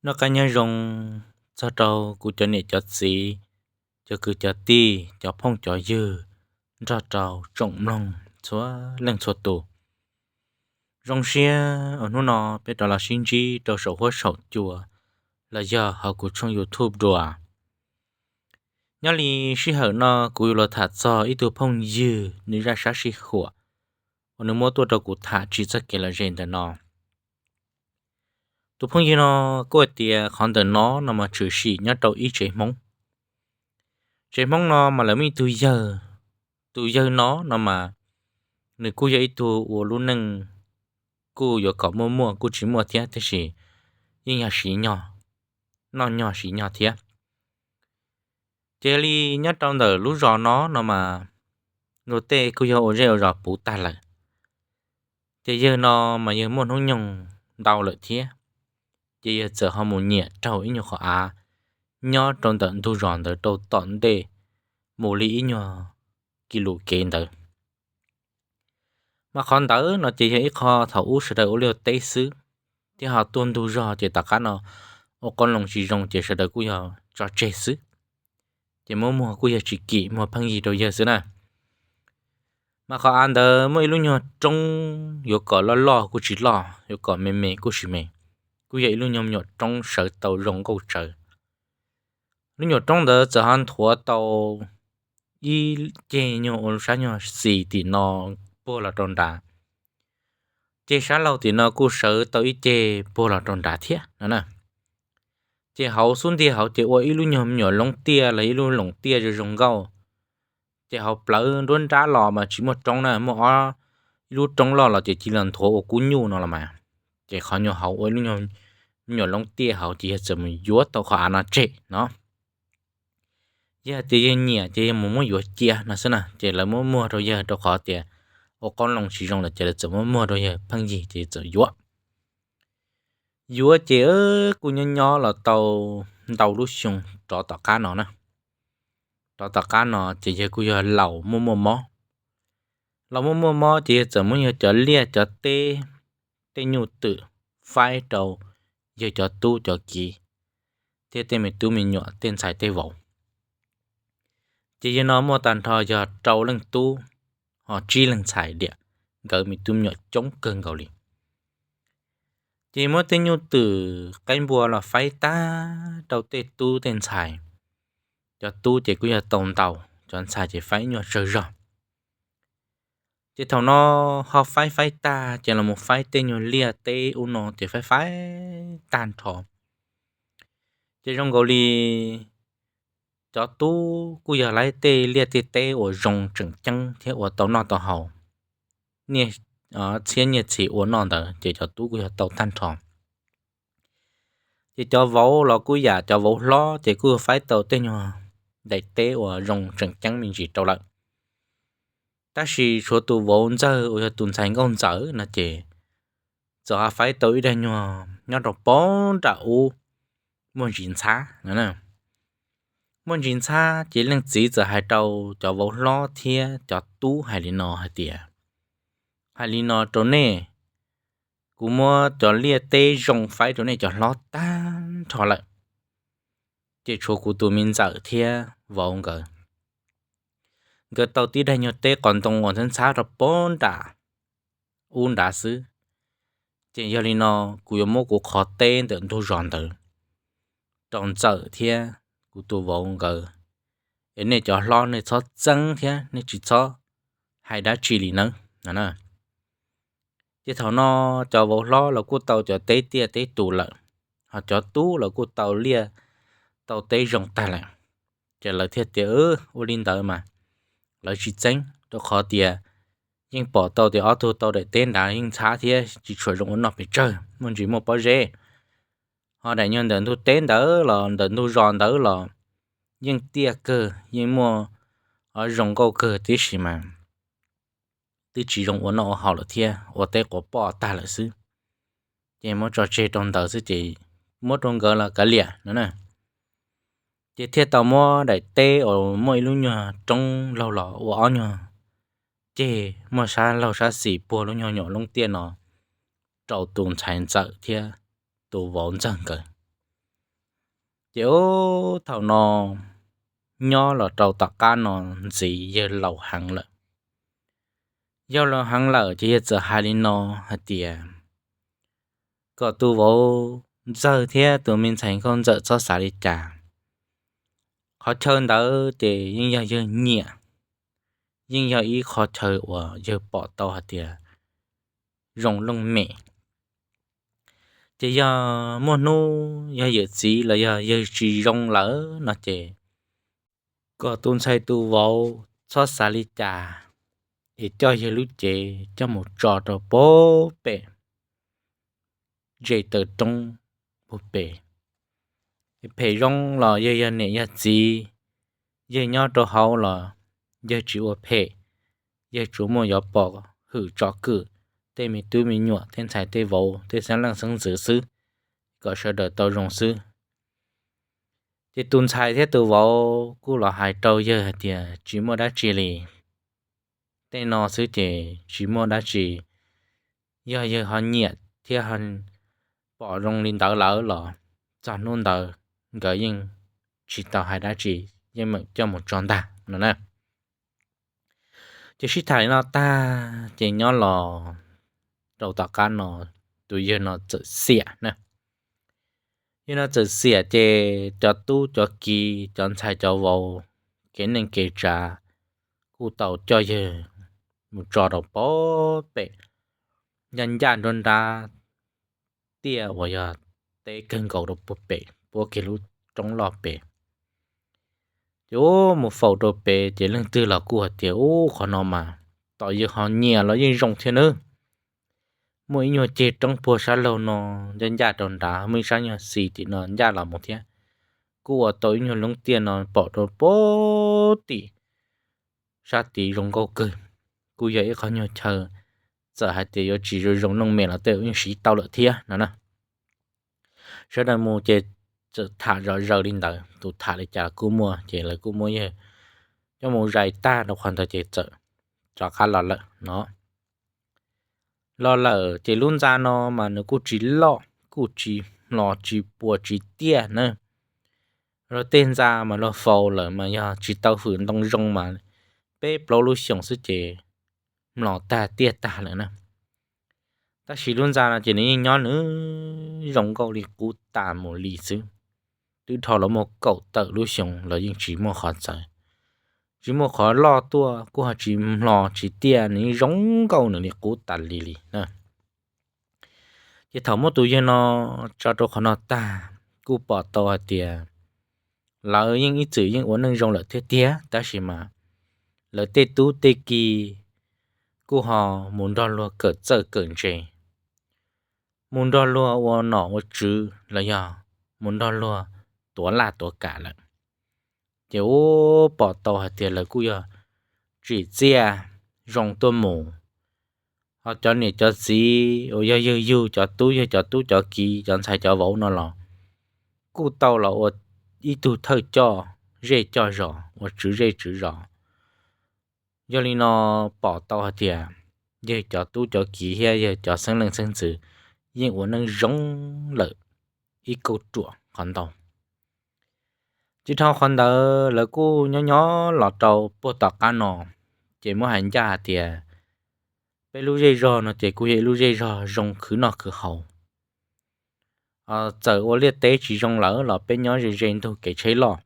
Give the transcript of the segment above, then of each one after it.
Noj qab nyob zoo txog rau kuv cov niam cov txiv, cov kwv cov tij, cov phooj cov ywg, nrog rau tsoom mloog txhua leej txhua tus. Zoo siab uas hnub no peb rov los sib ntsib rau saum huab saum cua los yog hauv kuv tshooj YouTube dua. Nyob li sij hawm no kuv yuav los tham txog ib tug phooj ywg nws zaj sab sij huam uas nws muab tuaj rau kuv tham txog txoj kev lom zem ntawm no. Tus phooj ywg no kuj hais tias qhov ntawm no no mas tshwm sim nyob rau ib tsev Hmoob. Tsev Hmoob no mas lawv muaj ib tug yawg, tus yawg no no mas nws kuj yog ib tug ua lub neej kuj yuav kom muaj muaj kuj tsis muaj thiab, tab sis yeej yog siv nyog, noj nyog siv nyog thiab. Ces li nyob rau ntawm lub zos no no mas luag tej kuj yog ua zej ua zos puv tag lawm. Ces yawg no mas yawg muaj hnub nyoog ntau lawm thiab, ces yawg txawm ho mus nyiam raug ib nyuag qhov av nyob rau ntawm ntug zos ntawd rau tom ntej mus li ib nyuag kis lus kev ntawd. Mas qhov ntawd no ces yog ib qho thaum ub sawv daws ua liaj teb xwb, thiab ho tuaj ntug zog ces tom qab no ua qoob loo tsis zoo ces sawv daws kuj yog tso tseg xwb. Ces muab muag kuj yog tsis kim, muag pheej yig rau yawg xwb na. Mas qhov av ntawd muaj ib lub nyuag roob yuav kom loj loj kuj tsis loj, yuav kom me me kuj tsis me, kuj yog ib lub nyuag me nyuam roob sawv tau zoo nkauj tsawv. Lub nyuam roob ntawd txawm ho nthuav tau ib ceg nyuag ua sab nyuag xis tim no puag los rau nrad, ceg sab laug tim no kuj sawv tau ib ceg puag los rau nrad thiab no na. Ces hauv xub ntiag hauv ces ua ib lub nyuag me nyuam loob tiaj los ib lub loos tiaj zoo zoo nkauj. Ces hauv plawv nruab nrab los mas tsis muaj roob na, muaj ob, ib lub roob loj los ces cia li nthuav ua kub nyuj no los mas. Ces qhov nyuag hauv ua ib lub nyuag me nyuam loob tiaj hauv ces yawg txawm mus yuav tau qhov av no tseg no. Yog tias yawg nyiam ces yawg mus muab yuav cia no xwb na, ces lawv muab muag rau yawg rau qhov tias ua qoob loo tsis zoo lawm ces lawv txawm muab muag rau yawg pheej yig ces yawg txawm yuav. Yuav ces kuj nyob nyob los tau ntau lub xyoo rov tom qab no na. Rov tom qab no ces yawg kuj yog laus muaj muaj mob. Laus muaj muaj mob ces yawg txawm muab yawg cov liaj cov teb, tej nyuj twm faib rau yawg cov tub cov kiv thiab tej me tub me nyuam tej ntxhais tej vauv. Ces yawg no muaj tag nrho yog rau leej tub, ho tsib leej ntxhais diam, nkawd me tub me nyuam coob kawg nkaus li. Ces muab tej nyuj twm qaib npua los faib tag rau tej tub tej ntxhais. Cov tub ces kuj yog tau ntau, cov ntxhais ces faib nyuaj tsawg zog. Ces thaum no ho faib faib tag ces los mus faib tej nyuag liaj teb ub no ces faib faib tag nrho. Ces zoo nkaus li cov tub kuj yog laib tej liaj tej teb uas zoo tseem ceeb thiab ua tau noj tau haus, niaj txhiab nyiaj txhis ua noj ntawd ces cov tub kuj yog tau tag nrho. Ces cov vauv los kuj yam cov vauv hlob ces kuj faib tau tej nyuag daim teb uas zoo tseem ceeb me ntsis rau lawm. Tab sis tshuav tus vauv ntxawg uas yog tus ntxhais nkauj ntxawm no ces txawm ho faib tau ib daig nyuag nyob rau poob nram ub, muaj ntsis ntxhab no. Muaj ntsis ntxhab ces leej txiv txawm hais rau cov vauv hlob thiab cov tub hais li no hais tias, hais li no rau nej, kuv muab cov liaj teb zoo faib rau nej cov hlob tag nrho lawm, ces tshuav kuv tus me ntxawm thiab vauv nkawd. Nkawd tau tib daig nyuag teb qos ntoo uas ntxhab ntxhab rau poob nram ub nrad xwb. Ces yog li no kuv yuav muab kuv qhov teb ntawm ntug zos ntawd rau ntxawm thiab kuv tus vauv nkawd, es nej cov hlob nej txhob txeeb thiab nej tsis txhob hais dab tsi li nawb no. Ces thaum no cov vauv hlob los kuj tau cov teb tiaj teb tus lawm, ho cov tub los kuj tau liaj tau teb zoo tag lawm. Ces lawv thiaj tias ua li ntawd mas lawv tsis txeeb, rau qhov tias yeej pom tau tias ob tug tau daim teb nrad yeej ntxhab thiab tsis tshua zoo ua noj pes tsawg, muaj ntsis muaj pob zeb. Ho daim nyuag ntawm ntug teb ntawd los ntawm ntug zos ntawd los yeej tiaj kawg, yeej muaj, o, zoo nkauj kawg tib si mas twb tsis zoo ua noj ua haus lawm thiab, ua teb quav poj tag lawm xwb. Ces muab tso tseg rau ntawd xwb ces muab rau nkawd los kav liam no na. Ces thiaj tau muab daim teb uas muaj ib lub nyuag roob laug los ua ob nyuag ceg muaj sab laug sab xis puag lub nyuag nyuam loob tiaj no rau tus ntxhais ntxawm thiab tus vauv ntxawg nkawd. Ces ub thaum no nyob los rau tom qab no ntxiv yawg laus heev lawm. Yawg laus heev lawm ces yawg txawm hais li no hais tias kom tus vauv ntxawg thiab tus me ntxhais nkauj ntxawm txhob xav li cas. Qhov chaw ntawd ces yeej yog yawg nyiam, yeej yog ib qho chaw uas yawg pom tau hais tias zoo looj mem. Ces yog muaj hnub yog yawm txiv los yog yawg tsis zoo lawm no ces kom tus ntxhais tus vauv txhob xav li cas es coj yawg lub cev coj mus tso rau puag pem ze taw roob puag pem. Phem zoo los yawg yog niam yog txiv, yawg nyob rau hauv los yawg tsis ua phem, yawg tsuas muaj yuav pom hwm tsom kwm tej me tub me nyuam tej ntxhais tej vauv tej xeeb leej xeeb ntxwv xwb, kom sawv daws tau zoo xwb. Ces tus ntxhais thiab tus vauv kuj los hais rau yawg hais tias tsis muaj dab tsi li, tej no xwb ces tsis muaj dab tsi. Yog yawg ho nyiam thiab pom zoo li ntawd lawm los txog hnub ntawd nkawd yeej tsis tau hais dab tsi, yeej meem coj mus tso ntag no na. Ces sib tham li no tag ces nyob los rau tom qab no tus yawg no txawm xiam na. Yawg no txawm xiam ces cov tub cov kiv cov ntxhais cov vauv kev neej kev tsav kuj tau coj yawg mus tso rau puag pem, ncaj ncaj nruab nrab tiaj uas yog teb kawg nkaus rau puag pem puab kiag lub roob loj pem. Ces mus faus rau pem ces leej twg los kuj hais tias ub qhov no mas tom yawg ho nyiam los yeej zoo thiab nawb. Muaj ib nyuag ceg roob puag sab laug no ncaj ncaj rau nrad, muaj ib sab nyuag xis tim no ncaj los mus thiab. Kuj ua tau ib nyuag loob tiaj no pom rau puag tim sab tid zoo nkauj kawg. Kuj yog ib qhov nyuag chaw txawm hais tias yuav tsis zoo zoo looj mem los tej yeej siv tau lawm thiab no na. Sawv daws mus ces txawm tham zom zaws li ntawd, tus tham li cas kuj muaj, ces lawv kuj muab yawg coj mus zais tag rau qhov ntawd ces txawm rov qab los lawm no. Los lawm ces lub ntxa no mas nws kuj tsis loj kuj tsis hlo tsis puas tsis tiaj na. Luag tej ntxa mas luag faus lawm mas yog tsis tau hwm ntoo zoo mas peb plaub lub xyoos xwb ces hlo tag tiaj tag lawm na. Tab sis lub ntxa no ces nws yeej nyob nws zoo nkauj li qub tas mus li xwb. Twb dhau los muaj kaum tawm lub xyoo los yeej tsis muaj qhov txawv, tsis muaj qhov loj tuaj kuj ho tsis hlo tsis tiaj, nws yeej zoo nkauj nws li qub tas li li na. Ces thaum muab tus yawg no tso rau qhov no tag, kuj pom tau hais tias lawv yeej ib txwm yeej ua neej zoo lawm thiab tiag, tab sis mas lawv tej tub tej ki kuj ho mus nrog luag kawm txawj kawm ntse, mus nrog luag ua nom ua tswv los yog mus nrog luag tuav laj tuav kam lawm. Ces ub pom tau hais tias lawv kuj yog tsim txiaj zoo tuaj mus, ho cov niam cov txiv uas yog yawg yug cov tub yawg cov tub cov kiv cov ntxhais cov vauv no los kuj tau los ua ib tug thawj coj zej coj zos, ua tswv zej tswv zos. Yog li no pom tau hais tias yawg cov tub cov kiv thiab yawg cov xeeb leej xeeb ntxwv yeej ua neej zoo lawm ib kauj ruam qhov ntau. Tsis dhau qhov ntawd lawv kuj nyob nyob los rau puag tom qab no, ces muab hais ncaj hais tias peb lub zej zog no ces kuj yog ib lub zej zog zoo khwv noj khwv haus. Txawm ua liaj teb tsis zoo lawm los peb nyob ze ze ntug kev tsheb loj,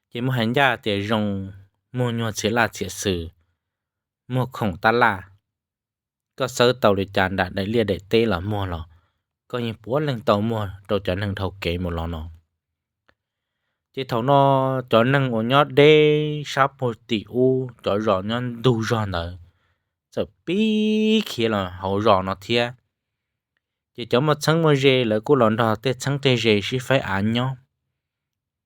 ces muab hais ncaj tias zoo, muag nyuag txhia laj txhia xwm, muag khoom tab laj. Koj xawb tau li cas nram daim liaj daim teb los muag los koj yeej puav leej tau muag rau cov neeg dhau kev mus los no. Ces thaum no cov neeg uas nyob deb sab puag tim ub cov zos nyob ntug zog ntawd txawm pib khiav los hauv zos no thiab. Ces cov muaj txheeb muaj ze lawv kuj los nrog tej txheeb tej ze sib faib av nyob.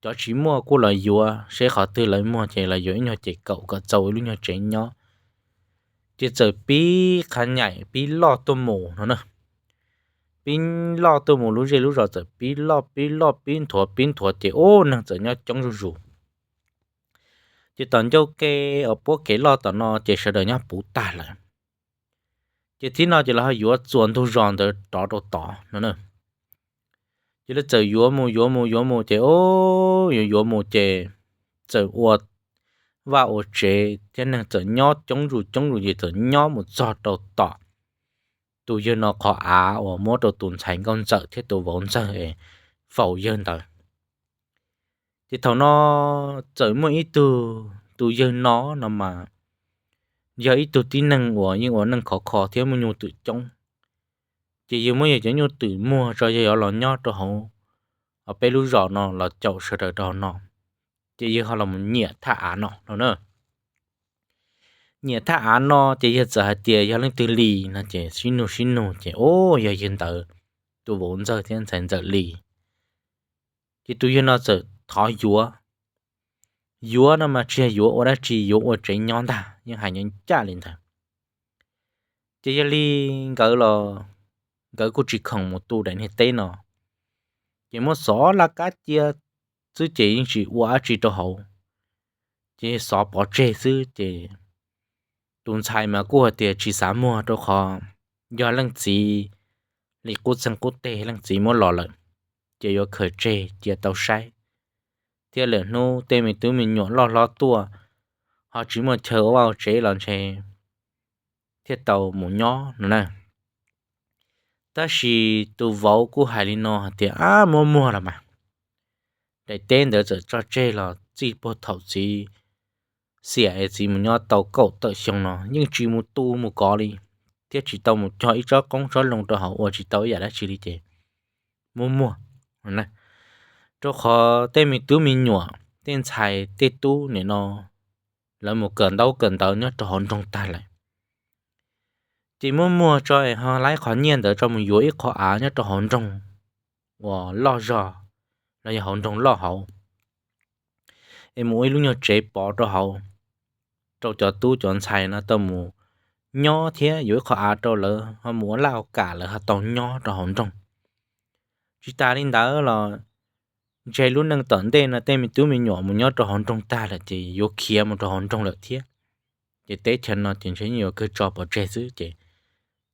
Cov tsis muaj kuj los yuav, seb qhov twg lawv muag ces los yuav ib nyuag ces kaum kom txaus ib lub nyuag tsev nyob. Ces txawm pib qhav nyaim pib loj tuaj mus no na. Pib loj tuaj mus lub zej lub zos txawm pib loj pib loj pib nthuav pib nthuav ces ub neeg txawm nyob coob zuj zus. Ces tom ncauj ke uas puab kev loj tom no ces sawv daws nyob puv tag lawm. Ces thib no ces lawv ho yuav txuas ntug zos ntawd rov rau tod no na. Ces lawv txawm yuav mus yuav mus yuav mus ces, o, yuav yuav mus ces txawm ua vaj ua tsev thiab neeg txawm nyob coob zus coob zus ces txawm nyob mus txog rau tom tus yawg no qhov av uas muab rau tus ntxhais nkauj ntxawm thiab tus vauv ntxawg es faus yawg ntawd. Ces thaum no txawm muaj ib tug, tus yawg no no mas yog ib tug tib neeg uas yeej ua neej khov kho thiab muaj nyuj twm coob. Ces yawg muab yawg cov nyuj twm muag tso yawg yuav los nyob rau hauv peb lub zos no los caum sawv daws rau hauv no. Ces yawg ho los nyiam thaj av no no na. Nyiam thaj av no ces yawg txawm hais tias yog leej twg li no ces sib nug sib nug ces, o, yog yawg ntawd tus vauv ntxawg thiab ntxhais ntxawm li. Ces tus yawg no txawm thov yuav. Yuav no mas tsis yog yuav ua dab tsi, yuav ua tsev nyob ntag, yeej hais nyob ncaj li ntawd. Ces yog li nkawd los nkawd kuj tsis khoom mus tu daim niag teb no, ces muab xov laj kab cia xwb ces yeej tsis ua dab tsi rau hauv, ces xov pov tseg xwb ces tus ntxhais mas kuj hais tias tsis xav muag rau qhov yog leej txiv li qub txeeg qub teg leej txiv muab los lawm, ces yuav khaws tseg cia tau saib, thiab lwm hnub tej me tub me nyuam loj hlob tuaj ho tsis muaj chaw ua vaj ua tsev los ntshe thiaj tau mus nyob no na. Tab sis tus vauv kuj hais li no hais tias, ab, muab muag los mas. Daim teb ntawd txawm tso tseg los txij puag thaum txiv xiam es txiv mus nyob tau kaum tawm xyoo no yeej tsis mus tu mus kov li, thiab tsis tau mus cog ib tsob qoob tsob loo rau hauv ua tsis tau ib yam dab tsi li ces muab muag. Rau qhov tej me tub me nyuam, tej ntxhais tej tub nim no lawv mus kawm ntaub kawm ntawv nyob rau hauv nroog tag lawm, ces muab muag tso es ho laib qhov nyiaj ntawd tso mus yuav ib qho av nyob rau hauv nroog uas loj zog los yog hauv nroog loj hauv, es mus ua ib lub nyuag tsev pov rau hauv, rau cov tub cov ntxhais no tau mus nyob thiab yuav ib qho av rau lawv ho mus ua laj ua kam lawv ho tau nyob rau hauv nroog. Tsis tas li ntawd los ntshe lub neej tom ntej no tej me tub me nyuam mus nyob rau hauv nroog tag lawm ces yuav khiav mus rau hauv nroog lawm thiab. Ces teb chaws no ces ntshe yeej yuav kawg tso pov tseg xwb ces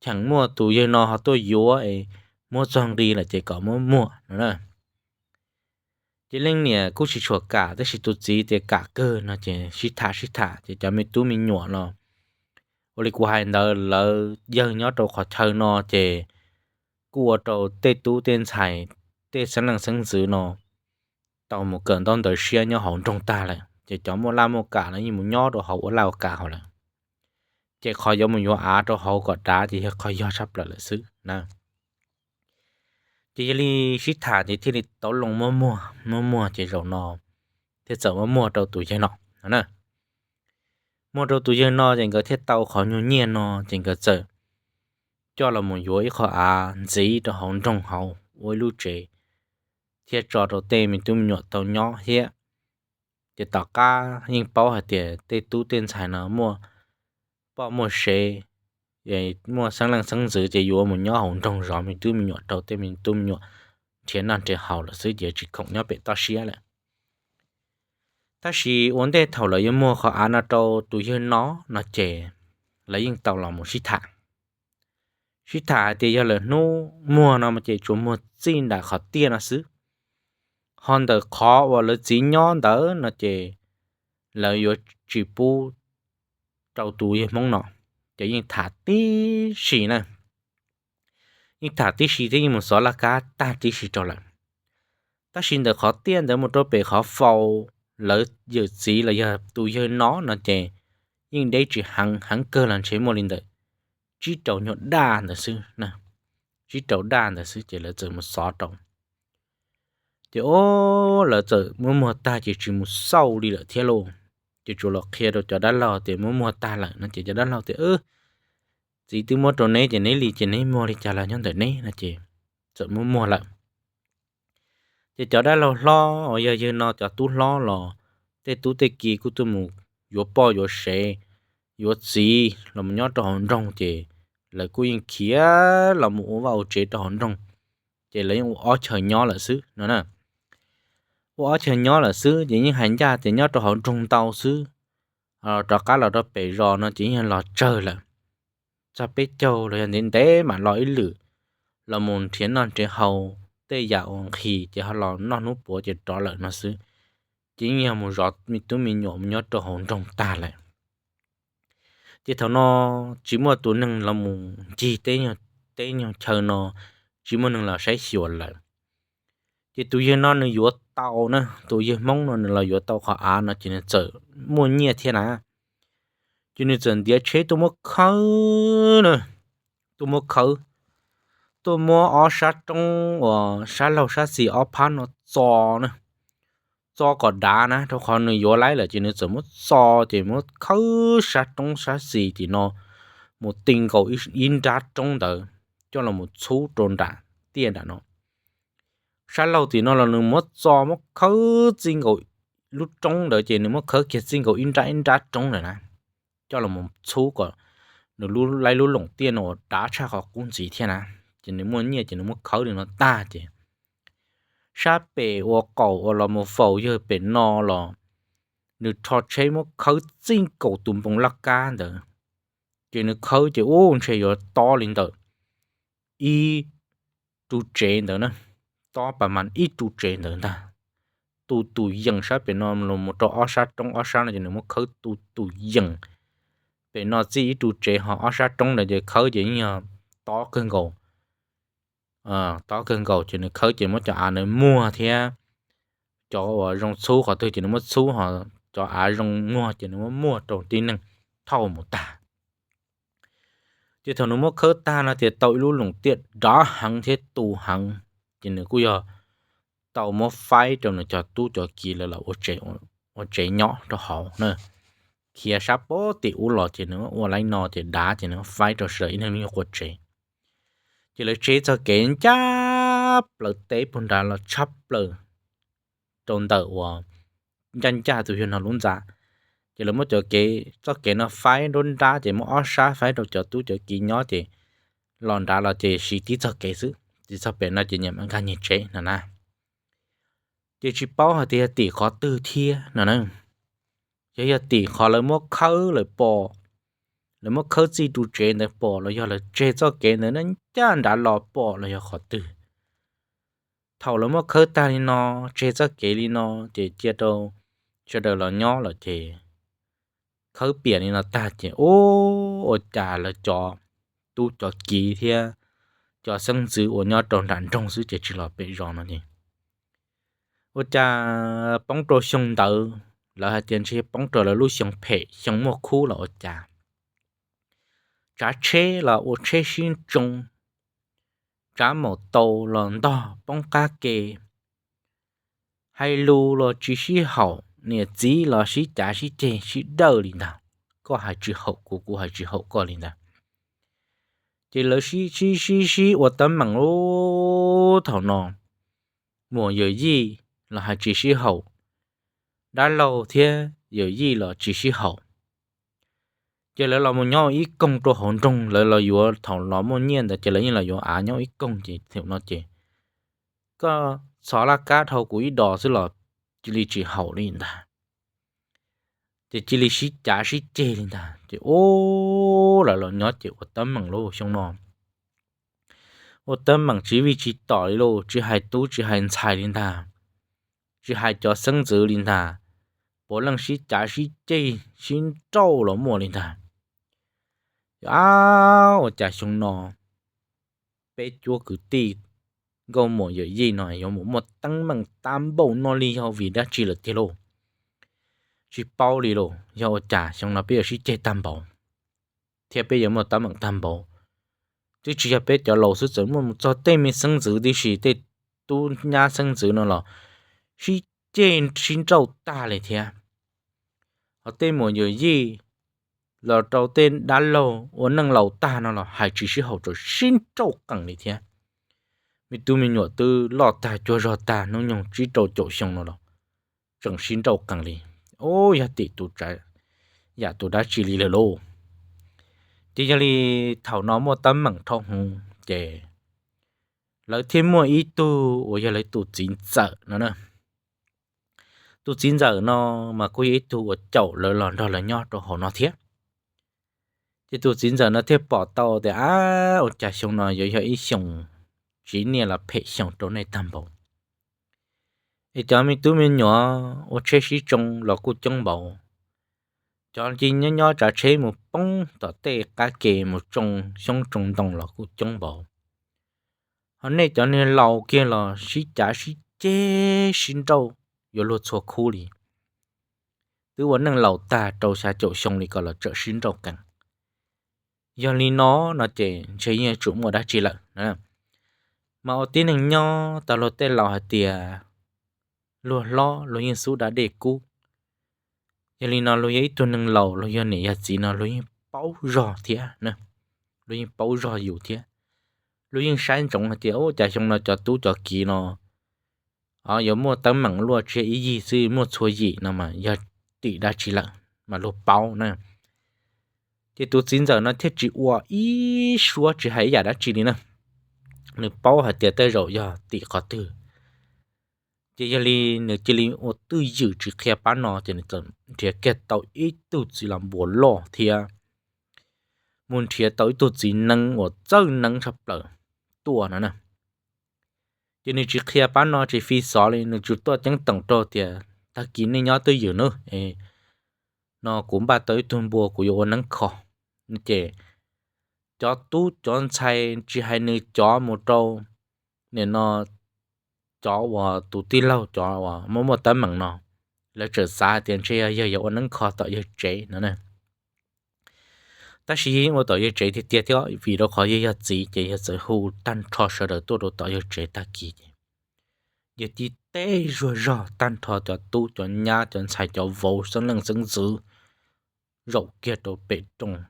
cheem muaj tus yawg no ho tuaj yuav es muab txog nqi lawm ces kom muab muag no na. Ces leej niam kuj tsis tshua kam tab sis tus txiv tias kam kawg no ces sib tham sib tham ces cov me tub me nyuam los ua li kuv hais ntawd lawv yawg nyob rau qhov chaw no ces kuj ua rau tej tub tej ntxhais, tej xeeb leej xeeb ntxwv no tau mus kawm ntaub ntawv siab nyob hauv nroog tag lawm ces cov muaj laj muaj kam los yeej mus nyob rau hauv ua laj ua kam hauv lawm. Ces qhov yuav mus yuav av rau hauv kom dav ces yog qhov yog tshaj plaws lawm xwb na. Ces yog li sib tham ces thiaj li tau loo muab muag, muab muag ces zaum no thiaj txawm muab muag rau tus yawg no na. Muag rau tus yawg no ces nkawd thiaj tau qhov nyuag nyiaj no ces nkawd txawm coj los mus yuav ib qho av ntxiv rau hauv nroog hauv ua ib lub tsev thiab tso rau tej me tub me nyuam tau nyob thiab. Ces tom qab yeej paub hais tias tej tub tej ntxhais no muaj poj muaj sev, muaj xeeb leej xeeb ntxwv ces yuav mus nyob hauv nroog zov me tub me nyuam rau tej me tub me nyuam nrhiav noj nrhiav haus lawm xwb ces tsis khoom nyob pem toj siab lawm. Tab sis ua ntej thaum lawv yuav muag qhov av no rau tus yawg no no ces lawv yeej tau los mus sib tham. Sib tham hais tias yog lawm hnub muag no ces tsuas muag txij nram qhov tiaj no xwb, ho ntawm qhov uas lawv txiv nyob ntawd no ces lawv yuav tsis pub rau tus yawg Hmoob no. Ces yeej tham tib si na, yeej tham tib si thiab yeej mus xov laj kab tag tib si rau lawm. Tab sis ntawm qhov tiaj ntawd mus rau pem qhov faus lawv yawm txiv los yog tus yawg no no ces yeej deb tsis heev, heev kawg los ntshe muaj li ntawm tsib rau nyuag daj ntawd xwb, tsib rau daj ntawd xwb ces lawv txawm mus xov rau. Ces o, lawv txawm muab muag tag ces tsis mus xauj li lawm thiab lauj. Ces tsuas los qhia rau cov dab laug tias muab muag tag lawm no ces cov dab laug tias, txiv twb muab rau neb ces neb li ces neb muag li cas los nyob ntawm neb no ces txawm muab muag lawm. Ces cov dab laug hlob uas yog yawg no cov tub hlob los tej tub tej ki kuj tuaj mus yuav poj yuav sev, yuav txiv los mus nyob rau hauv nroog ces lawv kuj yeej khiav los mus ua vaj ua tsev rau hauv nroog, ces lawv yeej ua ob chaw nyob lawm xwb no na. Ua ob chaw nyob lawm xwb ces yeej hais ncaj tias nyob rau hauv nroog ntau xwb, rov qab los rau pem zos no ces yeej los tsawg lawm. Txog peb caug los yog ntev ntev mam los ib lwm, los mus nrhiav noj nrhiav haus tej yam uas nqhis ces ho los noj hnub puav ces rov lawm no xwb. Ces yeej yog mus zov me tub me nyuam mus nyob rau hauv nroog tag lawm. Ces thaum no tsis muaj tus neeg los mus ncig teb nyuag chaw no, tsis muaj neeg los saib xyuas lawm. Ces tus yawg no nws yuav tau na, tus yawg Hmoob no nws los yuav tau qhov av no ces nws txawm muaj nyiaj thiab na. Ces nws txawm ntiav tsheb tuaj muab khawb na, tuaj muab khawb, tuaj muab ob sab roob uas sab laug sab xis ob phab no txo na, txo kom dav na, rau qhov nws yuav laib lawm ces nws txawm muab txo, ces muab khawb sab roob sab xis tim no mus ti nkaus ib nrab roob ntawd coj los mus txhub rau nram tiaj nram no. Sab laug tim no los nws muab txo muab khawb txij nkaus lub roob ntawd ces nws muab khawb kiag txij nkaus ib nrab ib nrab roob ntawd na, coj los mus txhub kom nws laib lub loom tiaj no uas dav tshaj qhov qub ntxiv thiab na. Ces nws muaj nyiaj ces nws muab khawb li no tag ces sab pem uas qaum uas los mus faus yawg pem no los nws rho tsheb muab khawb txij nkaus tus npoo laj kab ntawd. Ces nws khawb ces ub ntshe yuav tob li ntawm ib ru tsev ntawd na, tob pas mas ib ru tsev ntawd ntag. Tu tus yees sab pem no los mus rau ob sab roob ob sab no ces nws muab khawb tu tus yees pem no txij ib ru tsev ho ob sab roob ntawd ces khawb ces yeej yog tob kawg nkaus. Tob kawg nkaus ces nws khawb ces muab cov av ntawd muag thiab, cov uas zoo txhub qhov twg ces nws muab txhub ho cov av zoo muag ces nws muab muag rau tib neeg thauj mus tag. Ces thaum nws muab khawb tag no ces tau ib lub loom tiaj dav heev thiab tu heev, ces nws kuj yog tau muab faib rau nws cov tub cov kiv lawv los ua tsev nyob rau hauv na. Khiav sab pem tim ub los ces nws ua li no ces dav ces nws faib rau sawv daws ib leeg ib nyuag qhov tsev. Ces lawv tseg txoj kev ncaj plaws teb puag nrad los tshaj plaws rau ntawm uas ncaj ncaj tus yawg no lub ntxa. Ces lawv muab cov kev txoj kev no faib nruab nrab ces muab ob sab faib rau cov tub cov kiv nyob ces los nrad los ces siv tib txoj kev xwb, tib txoj pem no ces nyias nkag nyias tsev no na. Ces tsis paub hais tias yog tim qhov twg thiab no na. Yog yog tim qhov lawv muab khawb lawm pom, lawv muab khawb txij ru tsev ntawd pom los yog lawv tseg txoj kev ntawd ncaj nrad los pom los yog qhov twg. Thaum lawv muab khawb tag li no, tseg txoj kev li no, ces cia rau sawv daws los nyob lawm ces khawb piam li no tag ces ub, ua cas lawv cov tub cov kiv thiab cov xeeb ntxwv uas nyob rau nram nroog xwb ces tsis los pem zos no ces ua cas poob rau xyoo ntawd, lawv hais tias ntshe poob rau lawv lub xyoo phem xyoo muaj khub los ua cas, tsav tsheb los ua tsheb sib tsoo, tsav maum taus los ntog poob qab ke, hais lus los tsis sib haum, niam txiv los sib cav sib ceg sib dawj li ntag, koj hais tsis haum kuv, kuv hais tsis haum koj li ntag. Ces lawv sib sib sib sib ua teeb meem lub thaum no, muam yawm yij los hais tsis sib haum, dab laug thiab yawm yij los tsis sib haum. Ces lawv los mus nyob ib koog rau hauv nroog, lawv los yuav thaum los muaj nyiaj ntawd ces lawv yeej los yuav av nyob ib koog ces thaum no ces koj txhos laj kab dhau kuv ib dos xwb los cia li tsis haum li ntag. Ces cia li sib cav sib ceg li ntag ces ub, lawv los nyob ces ua teeb meem lauj xyoo no. Ua teeb meem tsis vij tsis tom li lauj, tsis hais tub tsis hais ntxhais li ntag, tsis hais cov xeeb ntxwv li ntag, puav leej sib cav sib ceg sib nrauj los muaj li ntag. Ab, ua cas xyoo no peb cuab kwv tij nkauj muam yawm yij no yuav mus muaj teeb meem tag npaum no li yog vim dab tsi lawm tiag lauj? Tsis paub li lauj, yog ua cas xyoo no peb yuav sib ceg tag npaum thiab peb yuav muaj teeb meem tag npaum? Twb tsis yog peb cov laus xwb, txawm muaj mus txog tej me xeeb ntxwv tib si, tej tub nyab xeeb ntxwv no los sib ceg sib nrauj tag li thiab. Ho tej muam yawm yij los rau tej dab laug ua neej laus tag no los hais tsis sib haum, tseem sib nrauj qees li thiab. Me tub me nyuam twb loj tag cuag zog tag hnub nyoog tsib rau caum xyoo no los tseem sib nrauj qees li. Ub, yog tim tus tsav yam tus dab tsi li lawm lauj? Ces yog li thaum no muaj teeb meem dhau hwv ces lawv thiaj muaj ib tug uas yog lawv tus txiv ntxawm no na. Tus txiv ntxawm no mas kuj yog ib tug uas caum lawv los nrog lawv nyob rau hauv no thiab. Ces tus txiv ntxawm no thiaj pom tau tias, ab, ua cas xyoo no yuav yog ib xyoo siv nyiaj los phem xyoo rau nej tag npaum. Es cov me tub me nyuam ua tsheb sib tsoo los kuj coob npaum. Cov ci nyob nyob tsav tsheb mus poob tom tej qab ke mus tsoo xyoob tsoo ntoo los kuj coob npaum. Ho nej cov niag laus kiag los sib cav sib ceg sib nrauj yuav luag txhua khub li. Twb ua neej laus tag rau xya caum xyoo li ko los tseem sib nrauj qees. Yog li no, no ces ntshe yeej yuav tsum muaj dab tsi lawm. Mas ua tib neeg nyob tau luag tej laus hais tias luag hlob luag yeej xub da dej kub. Yog li no luag yog ib tug neeg laus, luag yog niam yog txiv no luag yeej paub zog thiab, luag yeej paub zog yus thiab. Luag yeej saib ntsoov hais tias, u, cas xyoo no cov tub cov kiv no yuav muaj teeb meem luaj tsis yog ib yig xwb, muaj txhua yim no mas yog tim dab tsi lawm mas luag paub na. Ces tus txiv ntxawm no thiaj tsis ua ib suab tsis hais ib yam dab tsi li na. Nws paub hais tias tej zaum yog tim qhov twg. Ces yog li nws cia li ua twj ywm tsis qhia pab no, ces nws txawm nrhiav kiag tau ib tug txiv los npuas loj thiab mus nrhiav tau ib tug txiv neeb uas txawj neeb tshaj plaws tuaj no na. Ces nws tsis qhia pab no tsis fi xov li, nws tsuas tuaj ceeb toom rau tias, tag kis nej nyob twj ywm nawb, no kuv npaj tau ib tug npua kuv yuav ua neeb kho. Ces cov tub cov ntxhais tsis hais nws cov mus rau nim no cov uas tus tij laug cov uas muaj muaj teeb meem no, lawv txawm xav hais tias ntshe yog yawg yuav ua neeb kho tom yawg tsev no na. Tab sis yog ua tom yawg tsev tiag tiag thiab, vim rau qhov yawg yog txiv ces yawg txawm hu tag nrho sawv daws tuaj rau tom yawg tsev tag kis ces yawg tib teb zuag zog tag nrho cov tub cov nyab cov ntxhais cov vauv xeeb leej xeeb ntxwv zaum kiag rau pem rooj.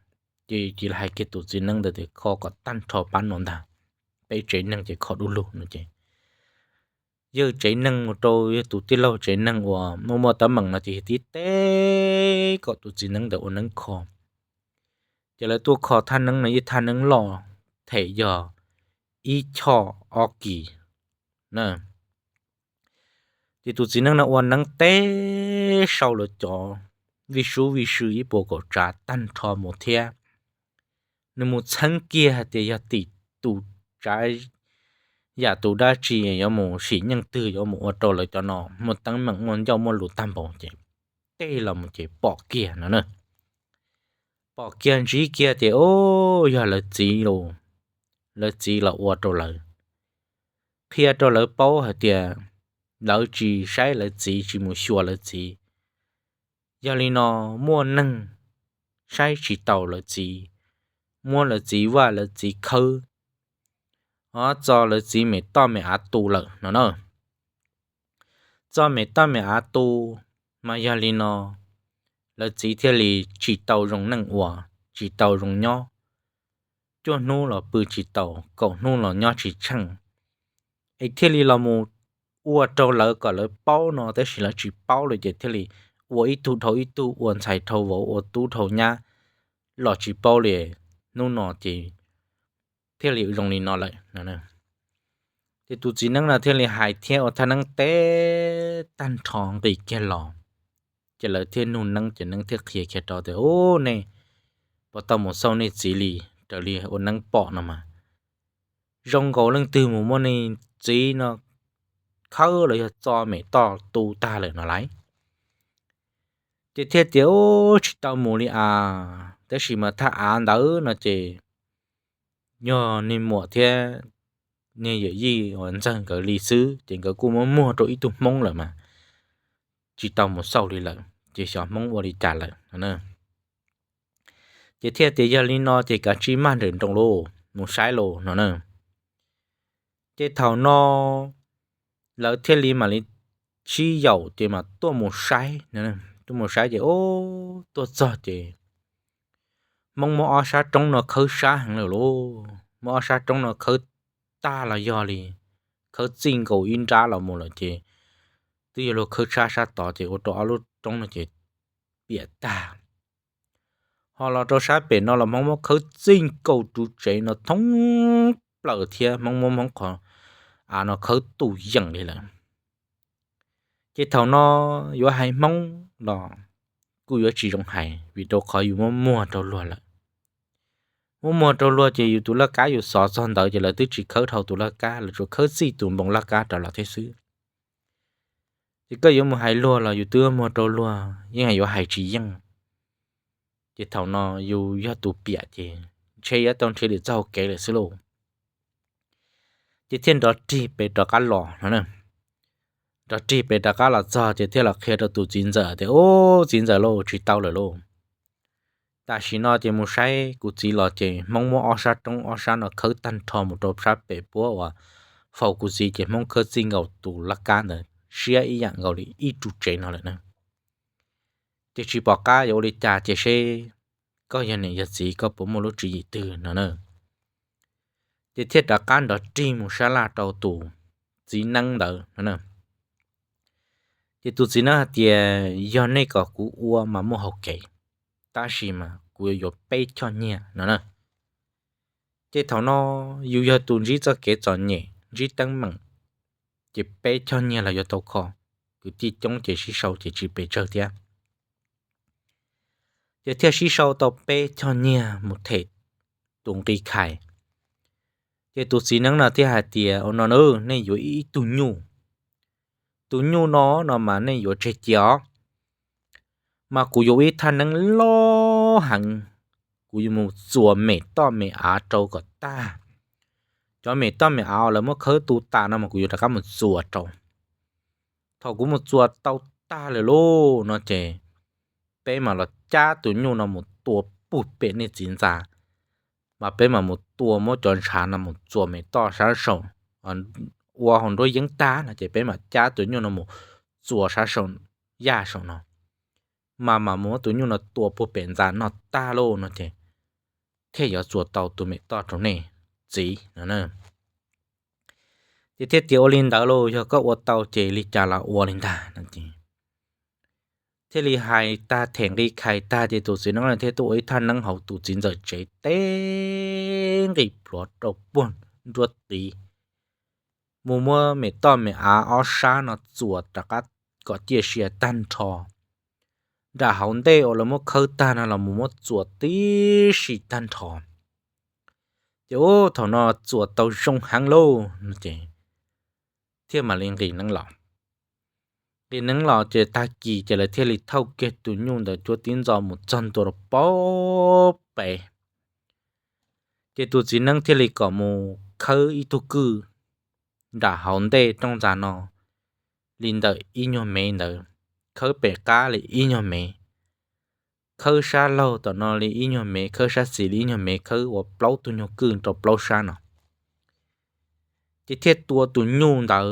Ces cia li hais kiag tus txiv neeb ntawd tias kho kom tag nrho pab no ntag, peb tsev neeg ces kho du lug no ces yawg tsev neeg mus rau yawg tus tij laug tsev neeg uas muaj muaj teeb meem no ces yawg tib teb kom tus txiv neeb ntawd ua neeb kho. Ces lawv tuaj kho thaj neeb no ib thaj neeb loj them yog ib choj ob kis na. Ces tus txiv neeb no ua neeb teb sau lawv cov vij sub vij sw ib puas kaum tsav tag nrho mus thiab. Nws mus txheeb kiag hais tias yog tim tus tsav yam tus dab tsi yuav mus sim nyeej twg yuav mus ua rau lawv cov no muaj teeb meem muaj ncauj muaj lus tag npaum ces tej los mus ces pom kiag no na. Pom kiag ntsib kiag ces, o, yog lawv txiv los, lawv txiv los ua rau lawv, qhia rau lawv paub hais tias lawv tsis saib lawv txiv tsis mus xyuas lawv txiv. Yog li no muaj neeg saib tsis taus lawv txiv, muab lawv txiv vaj lawv txiv khawb, o, txo lawv txiv me toj me av tu lawm no na. Txo me toj me av tu, mas yog li no lawv txiv thiaj li tsis tau zoo neej ua, tsis tau zoo nyob, cuaj hnub los pw tsis taus, kaum hnub los nyob tsis tsheej. Es thiaj li los mus ua rau lawv kom lawv paub no, tab sis lawv tsis paub li ces thiaj li ua ib tug dhau ib tug, ua ntxhais dhau vauv, ua tub dhau nyab los tsis paub li. Hnub no ces thiaj li zoo li no lawm. Ces tus txiv neeb no thiaj li hais thiab ua thaj neeb teb tag nrho nqis kiag los. Ces lawv thiaj nug neeb, ces neeb thiaj qhia kiag rau tias, u, nej puas tau mus xauj nej txiv li, raws li ua neeb pom no mas zoo nkaus leej twg mus muab nej txiv no khawb los yog txo me toj tu tag lawm no lauj. Ces thiaj tias, u, tsis tau mus li as, tab sis mas thaj av ntawd no ces yog niag muam thiab niag yawm yij uas ntxawg nkawd li xwb, ces nkawd kuj muab muag rau ib tug hmoob lawm mas tsis tau mus xauj li lawm, ces xyov hmoob ua li cas lawm no. Ces thiaj tias yog li no ces kav tsij maj nrawm nroos lauj, mus saib lauj no na. Ces thaum no lawv thiaj li mam li sib yaum ces mas tuaj mus saib, tuaj mus saib ces, o, tuaj txog ces hmoob muab ob sab roob no khawb sab heev lawm lauj, muab ob sab roob no khawb tag los yog li khawb txij nkaus ib nrab los mus lawm ces twb yog luag khawb tshab sab tod ces ua rau ob lub roob no ces piam tag. Ho los rau sab pem no los hmoob muab khawb txij nkaus ru tsev no thoob plaws thiab hmoob muab hmoob qhov av no khawb tu yeem li lawm. Ces thaum no yuav hais hmoob los kuj yuav tsis zoo hais vim rau qhov yus muab muag rau luag lawm. muab muag rau luag ces yus tus laj kab yus xov txog ntawd ces lawv twb tsis khawb dhau tus laj kab, lawv tsuas khawb txij tus npoo laj kab rov los thiab xwb. Ces koj yuav mus hais luag los yus twb muag rau luag yeej yuav hais tsis yeej. Ces thaum no yus yog tus piam ces ntshe yuav tau nrhiav lwm txoj hauv kev lawm xwb lauj. Ces thiaj nrov rig pes rov qab los no. Nrov rig pes rov qab los txog ces thiaj los qhia rau tus txiv ntxawm tias, Ub, txiv ntxawm lauj, tsis tau lawm lauj. Tam sim no ces mus saib kuv txiv los ces Hmoob muab ob sab roob ob sab no khawb tag nrho mus rau sab pem puab uas faus kuv txiv ces Hmoob khawb txij nkaus tus laj kab ntawd siab ib yam nkaus li ib ru tsev no lawm na. Ces tsis pom qab yuav ua li cas ces seb koj yog niam yog txiv koj puas muaj lub tswv yim twg no na. Ces thiaj rov qab nrov rig mus sab laj rau tus txiv neeb ntawd no. Ces tus txiv neeb hais tias, Yog nej kom kuv ua mas muaj hauv kev, tab sis mas kuv yuav yuav peb choj nyiaj no na. Ces thaum no yus yog tus ntsib txoj kev txom nyem ntsib teeb meem, ces peb choj nyiaj los yuav tau kho, kwv tij coob ces sib sau ces tsis pes tsawg thiab. Ces thiaj sib sau tau peb choj nyiaj mus them tus nqi khais. Ces tus txiv neeb no thiaj hais tias, Ua no na, nej yuav ib tug nyuj. Tus nyuj no no mas nej yuav tseg cia os, mas kuv yuav ua ib thaj neeb loj heev, kuv yuav mus txuas mem toj mem av rau kom tag. Cov mem toj mem av uas lawv muab khawb tu tas no mas kuv yuav rov qab mus txuas rau. Thaum kuv mus txuas tau tag lawm lauj no ces peb mam los cab tus nyuj no mus tua puag pem nej txiv ntxa, mas peb mam mus tua muab cov ntshav no mus txuas mem toj sab saum, ua hauv nruab yeeb tag no ces peb mam cab tus nyuj no mus txuas sab saum yaj saum no, mas mam muab tus nyuj no tua puag pem ntxa noj tag lauj no ces thiaj yuav txuas tau tus mem toj rau nej txiv no. Ces thiaj tias, Ua li ntawd lauj, yog koj ua tau ces li cas los ua li ntag no ces thiaj li hais tag them nqi khais tag ces tus txiv neeb no thiaj tuaj ua ib thaj neeb hauv tus txiv ntxawm tsev teb nqis plhuav rau puag nruab tiv, mus muab mem toj mem av ob sab no txuas rov qab kom ciaj sia tag nrho. Nram hauv ntej uas lawv muab khawb tag no los mus muab txuas tib si tag nrho. Ces ub, thaum no txuas tau zoo heev lauj no ces thiaj mam li nqis neeb los. Nqis neeb los ces tag kis ces lawv thiaj li thauj kiag tus nyuj ntawd cuab tib ntxo mus txog ntua rau puag pem. Ces tus txiv neeb thiaj li kom mus khawb ib tug kwj nram hauv ntej rooj ntxa no li ntawm ib nyuag mev ntawd, khawb pem qab li ib nyuag mev, khawb sab laug tom no li ib nyuag mev, khawb sab xis li ib nyuag mev, khawb ua plaub tug nyuag kwj rau plaub sab no. Ces thiaj tua tus nyuj ntawd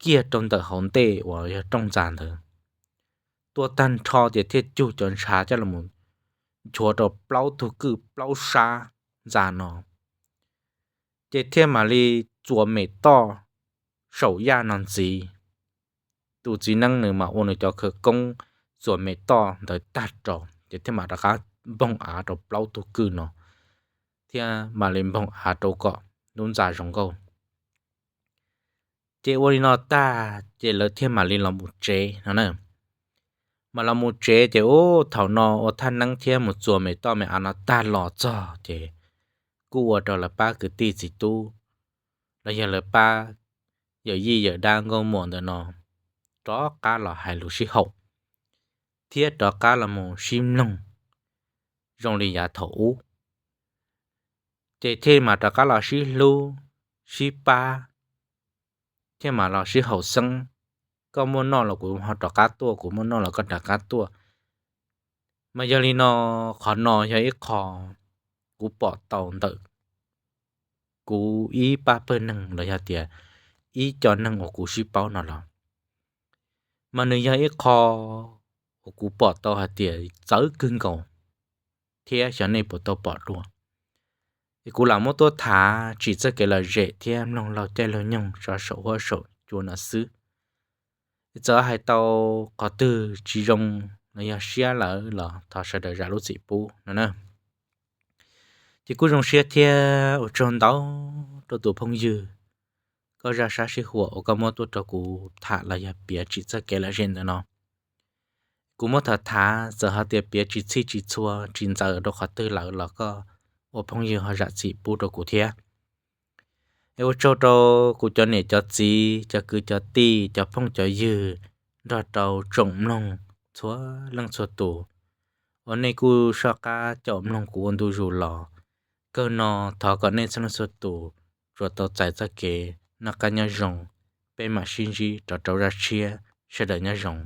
kiag rau ntawm hauv ntej uas yog rooj ntxa ntawd. Tua tag nrho ces thiaj cug cov ntshav coj los nchuav rau plaub tug kwj plaub sab ntxa no. Ces thiaj mam li txuas mem toj saum yaj no ntxiv. Tus txiv neeb nws mam ua nws cov khawv koob txuas mem toj ntawd tag rau ces thiaj mam rov qab npoog av rau plaub tug kwj no thiab mam li npoog av rau kom lub ntxa zoo nkauj. Ces ua li no tag ces lawv thiaj mam li los mus tsev no na. Mas los mus tsev ces ub, thaum no ua thaj neeb thiab mus txuas mem toj mem av no tag los txog ces kuj ua rau lawv pab kwv tij txiv tub los yog lawv pab yawm yij yawm dab nkauj muam ntawm no rov qab los hais lus sib haum thiab rov qab los mus sib mloog zoo li yav thaum ub. Ces thiaj mam rov qab los sib hlub sib pab, thiaj mam los sib haum xeeb. Koj muaj noj los kuv ho rov qab tuaj, kuv muaj noj los koj rov qab tuaj. Mas yog li no, qhov no yog ib qho kuv pom tau ntawm kuv ib pab pawg neeg los yog tias ib co neeg uas kuv sib paub no los, mas nws yog ib qho uas kuv pom tau hais tias txawv kawg nkaus thiab xyov nej puas tau pom dua. Es kuv lam muab tuaj tham tsim txoj kev lom zem thiab mloog laug caij laug nyoog tso saum huab saum cua no xwb. Txawm hais tau qhov twg tsis zoo los yog siab lawm los thov sawv daws zam lub txim pub no na. Ces kuj zoo siab thiab ua tsaug ntau rau tus phooj ywg, koj zaj sab sib huam uas koj muab tuaj rau kuv tham los yog piav tsim txoj kev lom zem ntawm no. Kuv muab tham tham, txawm hais tias piav tsis txhij tsis txhua tsis ntxaws rau qhov twg lawm los koj ua phooj ywg ho zam txim pub rau kuv thiab. Es ua tsaug rau kuv cov niam cov txiv, cov kwv cov tij, cov phooj cov ywg, nrog rau tsoom mloog txhua leej txhua tus uas nej kuj soj qab caum mloog kuv ua ntu zus los. Kawg no thov kom nej txhua leej txhua tus tsuas tau txais txoj kev noj qab nyob zoo, peb mam sib ntsib rov rau zaj tshiab, sawv daws nyob zoo.